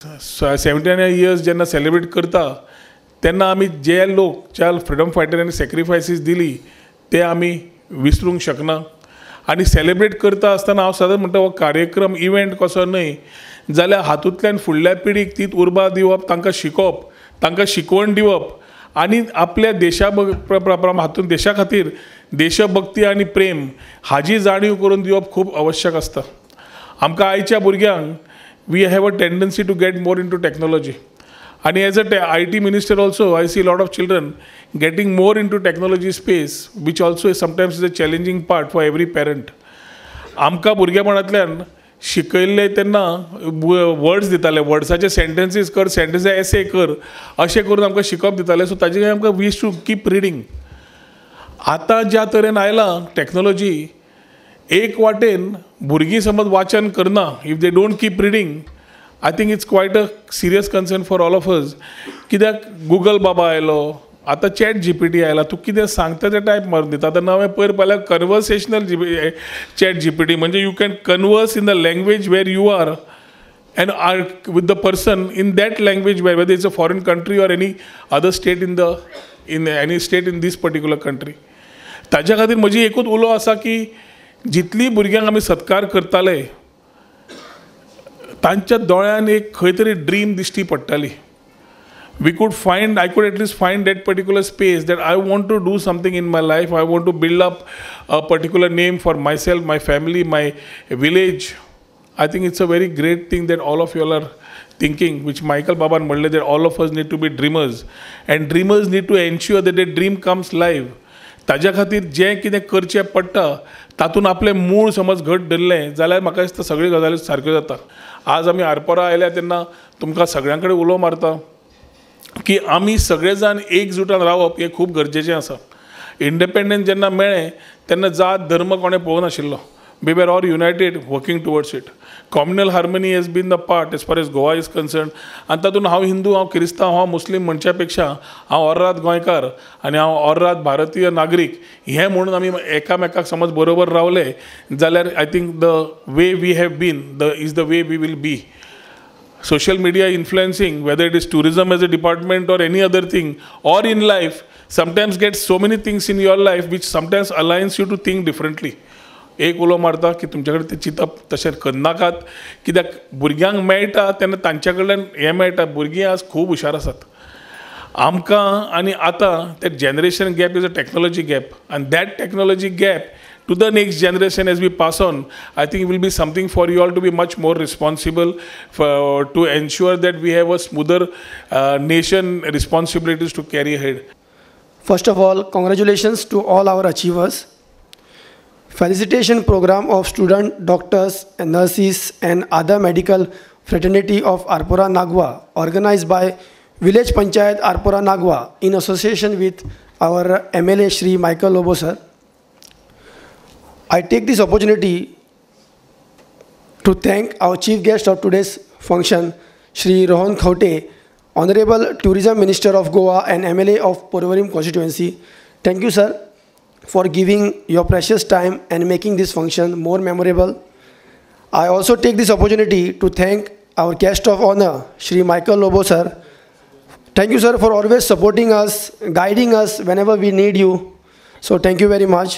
79 years जेन्ना celebrate करता तेन्ना आमी जे लोक ज्या फ्रिडम फायटरांनी सॅक्रिफायसीस दिली ते आमी विसरूंक शकना. आनी सेलिब्रेट करता आसतना हांव सदांच म्हणटा हो कार्यक्रम इव्हेंट कसो न्हय जाल्यार हातूंतल्यान फुडल्या पिढीक तीच उर्बा दिवप, तांकां शिकोवप, तांकां शिकवण दिवप आनी आपल्या देशा हातूंत देशा खातीर देशभक्ती आनी प्रेम हाजी जाणीव करून दिवप खूब आवश्यक आसता. आमकां आयच्या भुरग्यांक we have a tendency to get more into technology. आनी as a IT minister also I see lot of children getting more into technology space, which also is sometimes is a challenging part for every parent. आमकां भुरगेपणांतल्यान शिकयल्ले तेन्ना words दिताले, वर्ड्साचे sentences कर, sentence एसे कर, अशें करून आमकां शिकप दिताले. सो ताजे आमकां we to keep reading. आतां ज्या तरेन आयलां टॅक्नोलॉजी, एक वाटेन भुरगीं समज वाचन करना, if they don't keep reading, I think it's quite a serious concern for all of us. कित्याक गुगल बाबा आयलो, आतां चॅट जीपीटी आयला, तूं कितें सांगता तें टायप मारून दिता. आतां नवें पयर पळयल्यार कन्वर्सेशनल चॅट जीपीटी, म्हणजे you can converse in the language where you are and are with the person in that language where whether it's a foreign country or any other state in the in any state in this particular country. ताज्या खातीर म्हजी एकूच उलो आसा की जितली भुरग्यांक आमी सत्कार करताले तांच्या दोळ्यान एक खंय तरी ड्रीम दिश्टी पडटाली. We could find, I could at least find that particular space that I want to do something in my life, I want to build up a particular name for myself, my family, my village. I think it's a very great thing that all of you all are thinking, which Michael Baban म्हणलें that all of us need to be dreamers and dreamers need to ensure that the dream comes live. ताज्या खातीर जें कितें करचें पडटा तातूंत आपलें मूळ समज घट धरलें जाल्यार म्हाका दिसता सगळ्यो गजाली सारक्यो जाता. आज आमी आरपोरा आयल्या तेन्ना तुमकां सगळ्यां कडेन उलो मारता की आमी सगळे जाण एकजुटान रावप हें खूब गरजेचें आसा. इंडिपेंडन्स जेन्ना मेळ्ळें तेन्ना जात धर्म कोणें पळोवनाशिल्लो. We were all united working towards it. Communal harmony has been the part as far as Goa is concerned. आनी तातूंत हांव हिंदू, हांव क्रिस्तांव, हांव मुस्लीम म्हणच्या पेक्षा हांव ऑर्राद गोंयकार आनी हांव ऑर्राद भारतीय नागरीक हें म्हणून आमी एकामेकाक समज बरोबर रावले जाल्यार I think the way we have been the is the way we will be. Social media influencing, whether it is tourism as a department or any other thing or in life, sometimes get so many things in your life which sometimes aligns you to think differently. एक उलो मारता की तुमचे कडेन तें चिंतप तशें करनाकात, कित्याक भुरग्यांक मेळटा तेन्ना तांच्या कडल्यान हें मेळटा. भुरगीं आज खूब हुशार आसात. आमकां आनी आतां ते generation gap is a technology gap आनी that technology gap to the next generation as we pass on, I think it will be something for you all to be much more responsible for, to ensure that we have a smoother nation responsibilities to carry ahead. First of all, congratulations to all our achievers. Felicitation program of student, doctors and nurses and other medical fraternity of Arpora Nagwa, organized by Village Panchayat Arpora Nagwa in association with our MLA Shri Michael Lobo sir. I take this opportunity to thank our chief guest of today's function, Shri Rohan Khaunte, Honorable Tourism Minister of Goa and MLA of Porvorim constituency. Thank you, sir, for giving your precious time and making this function more memorable. I also take this opportunity to thank our guest of honor, Shri Michael Lobo sir. Thank you, sir, for always supporting us, guiding us whenever we need you. So thank you very much.